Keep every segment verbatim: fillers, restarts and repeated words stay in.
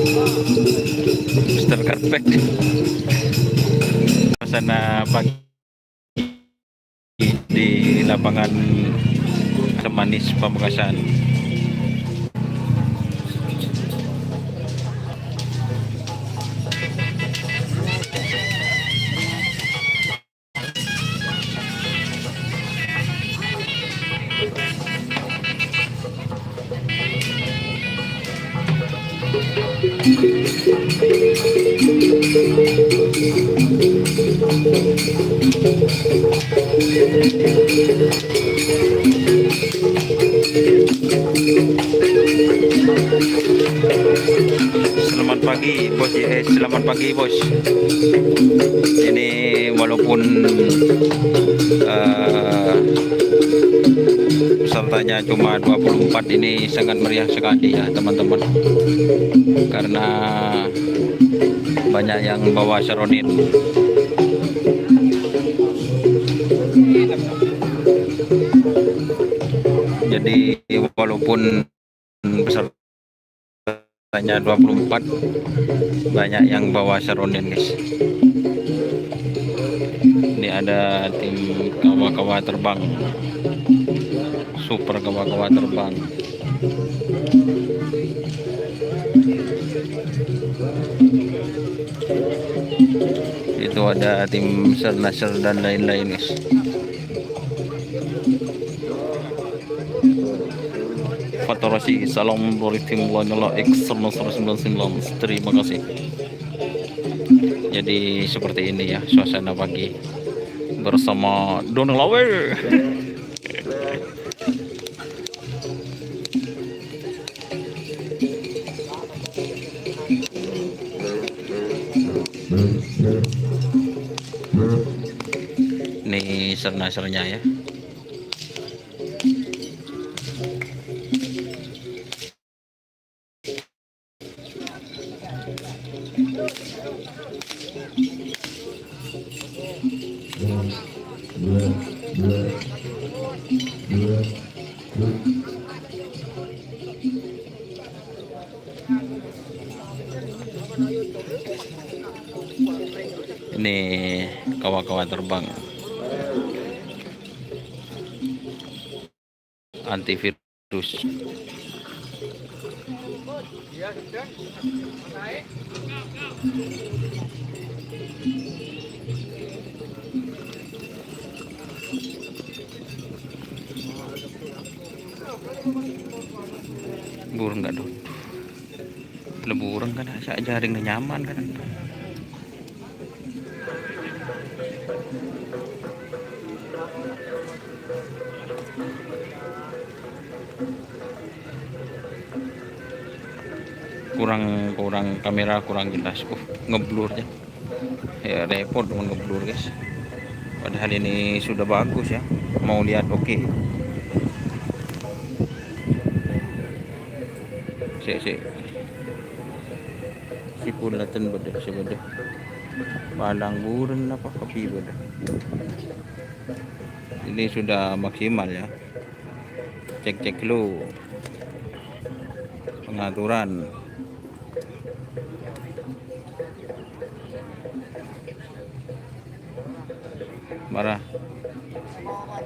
Mister Carpet. Suasana pagi di lapangan Semanis Pamekasan. Selamat pagi, Bos Y S. Selamat pagi, Bos. Ini walaupun, eh, pesertanya cuma dua puluh empat, ini sangat meriah sekali ya, teman-teman. Karena banyak yang bawa seronin. Jadi, walaupun pesertanya dua puluh empat, banyak yang bawa seronin, guys. Ini ada tim kawa-kawa terbang. Super kawa-kawa terbang. Itu ada tim Sernasr dan lain-lain, guys. Faturasi, salam dari tim Lanyala X sembilan sembilan sembilan. Terima kasih. Jadi seperti ini ya suasana pagi bersama Donny Lawe. Ini Sernasrnya ya. Ini kawa-kawa terbang. Antivirus. Burung nggak duduk. Lebureng kan, sa' jaring nyaman kan. Kurang, kurang, kamera kurang jelas. Uh, ngeblur ya. Ya, repot dengan ngeblur, guys. Padahal ini sudah bagus ya. Mau lihat, oke. Sik, sik. Sipun laten bâdâ, sè bâdâ. Palang burung apa kopi bâdâ. Ini sudah maksimal ya. Cek-cek dulu. Pengaturan. Mara.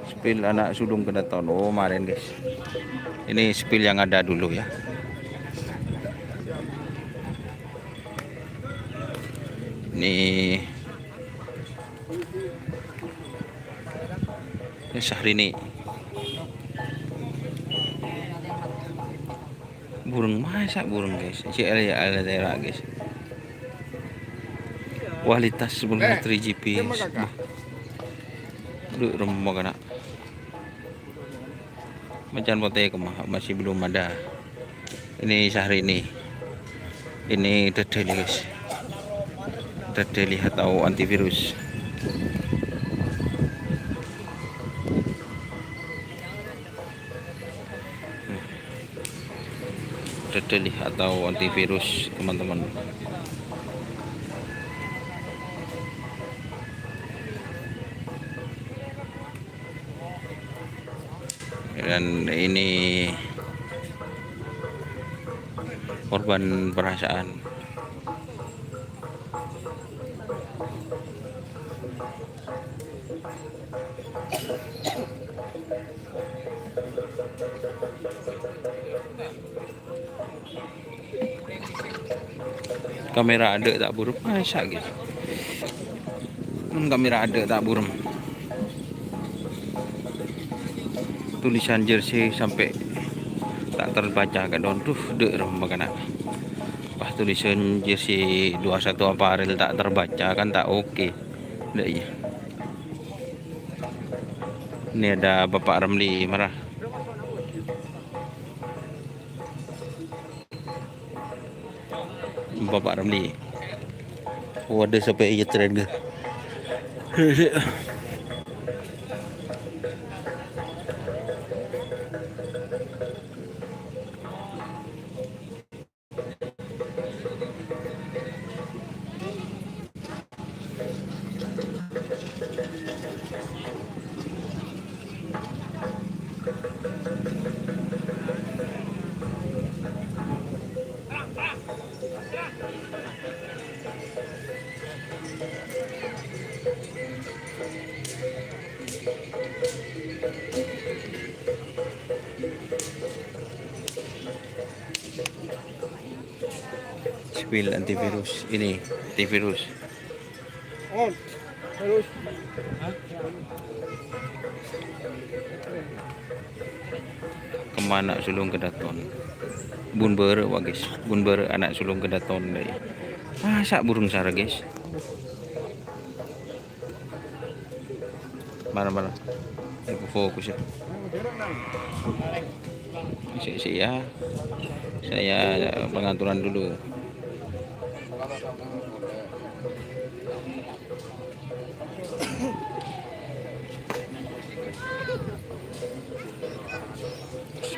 Spill anak sulung kena tahun. Oh, kemarin, guys. Ini spill yang ada dulu ya. Ini, ini Syahrini. Burung masa burung, guys. C L ya, ala daerah, guys. Kualitas burung three G P, guys. Duh, remmo kana. Macan putih kemah masih belum ada. Ini Syahrini. Ini Dedeli, guys. Dedeli atau antivirus. Dedeli atau antivirus, teman-teman. Dan ini korban perasaan. Kamera adâ' ta' burom, masa' ghi. Mon kamera adâ' ta' burom. Tulisan jersey sampè' ta' terbaca kadhâng. Duh, dâ' remma kana'. Pas tulisan jersey dua satu April ta' terbaca kan ta' oke. Dâ' iyâ. Ini ada Bapak Ramli, mara. Bapak Ramli. Waduh, sampai iya tren ke. Spill antivirus. Ini antivirus. On. Terus. Kemana sulung kedaton? Bun bârâ', wa, guys. Bun bârâ' ana' sulung kedaton, dâi. Masa' burung sara, guys? Mana, mana? Aku fokus ya. Isi, isi ya. Saya pengaturan dulu.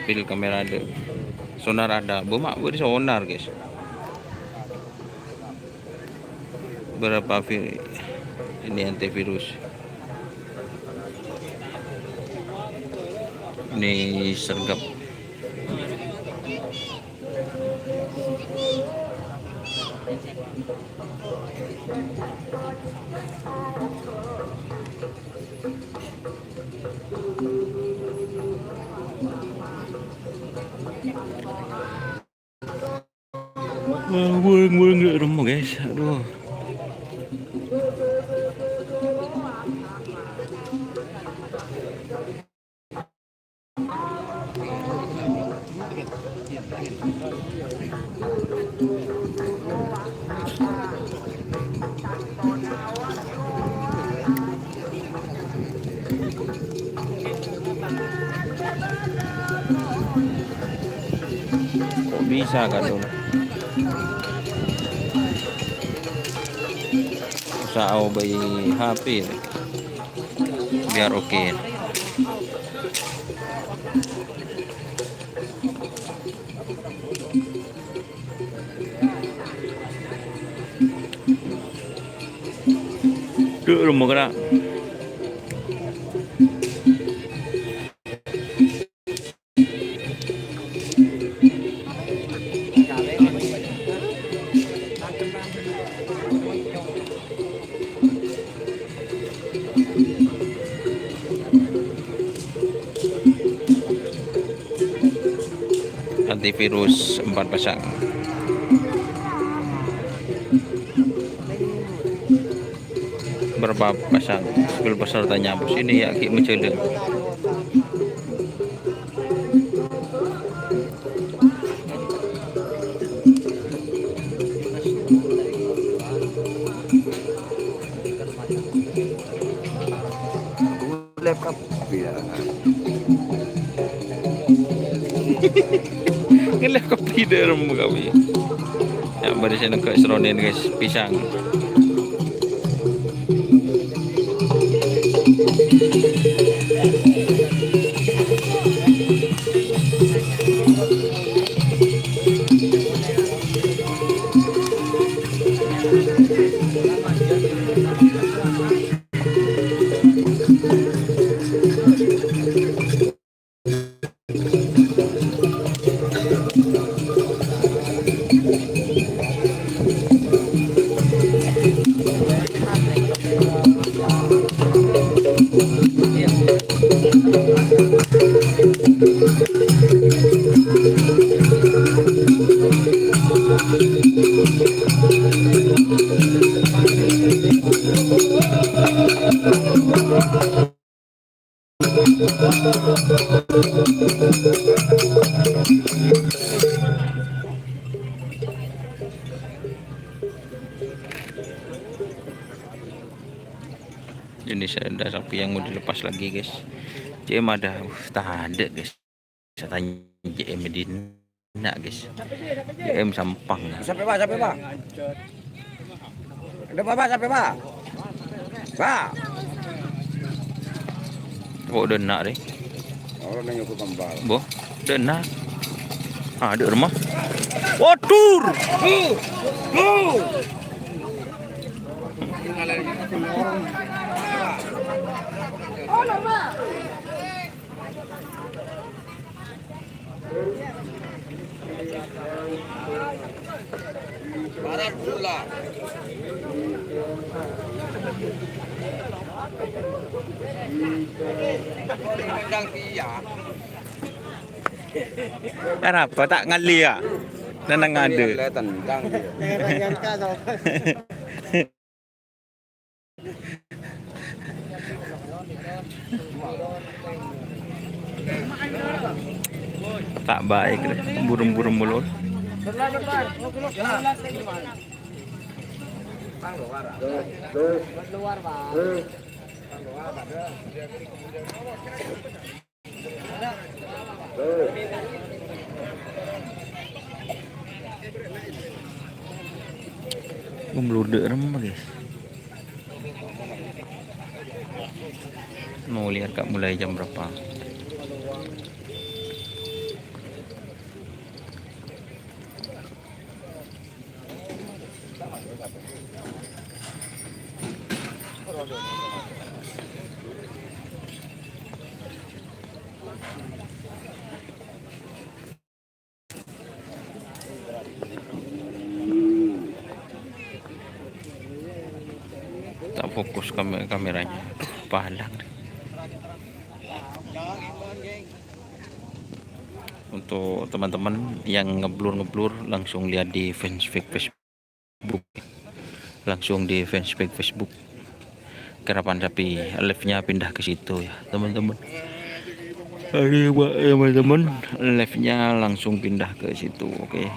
Spill kamera adâ'. Sonar adâ'. Bâ' ma' bâdâ sonar, guys. Berapa vi-, ini antivirus? Ini sergap. Weng, weng, weng, remmo, guys. Aduh. Kok bisa, Kak Dul? Usaha obai H P biar oke. Duk, remmo kena. Antivirus empat pasang. Berapa pasang? Sepuluh pasang tanya. Bos ini ya, ki menjelek. Laptop. Iya. Ngelap kopi dâ' remmo kami. Ya, bâdâ sè nengka' seronen, guys, pisang. Ini saya ada sapi yang mau dilepas lagi, guys. Cuma ada, uh, tanda, guys. Saya tanya J M Dina, guys. J M Sampang. Sampai, Pak, sampai, Pak. Ada apa, Pak? Sampai, Pak. Pak. Kok udah enak, deh? Orang nanya ke kembal. Boh, udah enak. Ah, ada rumah. Waduh. Kenapa tak ngali ya? Neneng ada. Tendang dia. Tak baik deh, burung-burung mulu. Gumlur de' remma, guys. Mau lihat, Kak, mulai jam berapa. Tak fokus kame-, kameranya. Palang. Untuk teman-teman yang ngeblur-ngeblur, langsung lihat di fanspage Facebook. Langsung di fanspage Facebook Karapan Sapi. Live-nya pindah ke situ ya, teman-teman. Ayo, Pak, teman-teman. Live-nya langsung pindah ke situ, oke.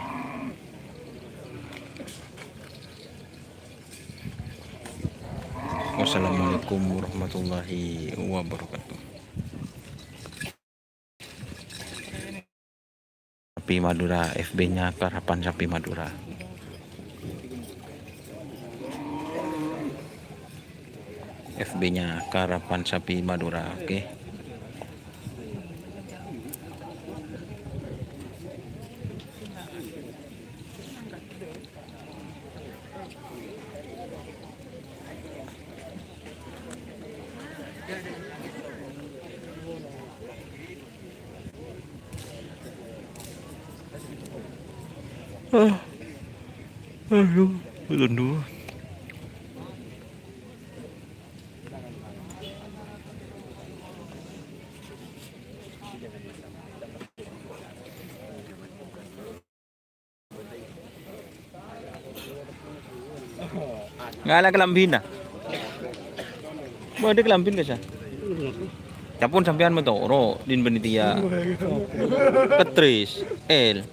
Wassalamualaikum warahmatullahi wabarakatuh. Sapi Madura, F B-nya Karapan Sapi Madura. F B-nya Karapan Sapi Madura, oke. Ah, aduh, lendu. Ngala kalambhina. Bâdâ kalambhina, Sa? Capon sampèyan matoro', din panitia. Ketris, El.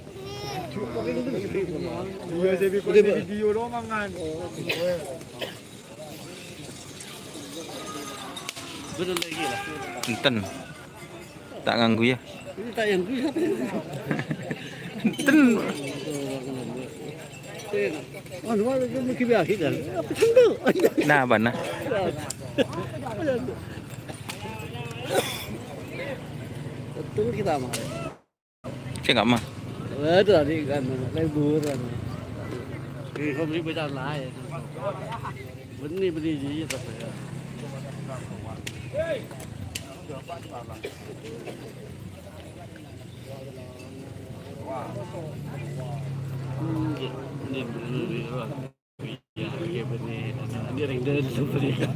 Iya, saya bikin video doang, kan. Enten. Ta' ngangghuy, ya? Ini ta' ngangghuy, sapa yang Enten. Anu, anu, anu, gini, akhirnya. Apa sendal? Nah, apa, nah? Betul kita, Mas. Cè' nggak, Mas? Waduh, tadi kan, liburan. Di komisi beda lain. Benih, benih, iya, tapi ya.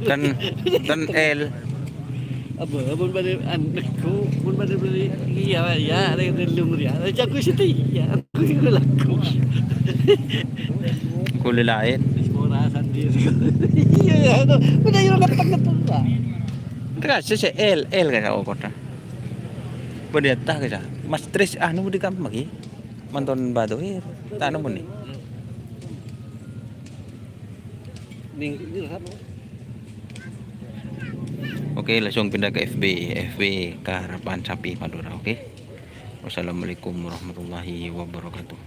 Kan, kan El. Apa, apa balik, an, neggu, pun balik beli, iya, iya, ada yang belum, ya. Ada jago siti, ya. Aku juga laku. Kulâ laèn. Semua rasa diri. Iya, ya. Udah, ya, udah ketemu, Pak. Terus sè L, L kaya okot. Bâdâ ta' kaya. Mas Tris anu bâdâ kamma ghi. Manton bâdâ, eh, ta' nemu ni. Ning, ini apa? Oke, langsung pindah ke F B. F B Karapan Sapi Madura, oke. Wassalamualaikum warahmatullahi wabarakatuh.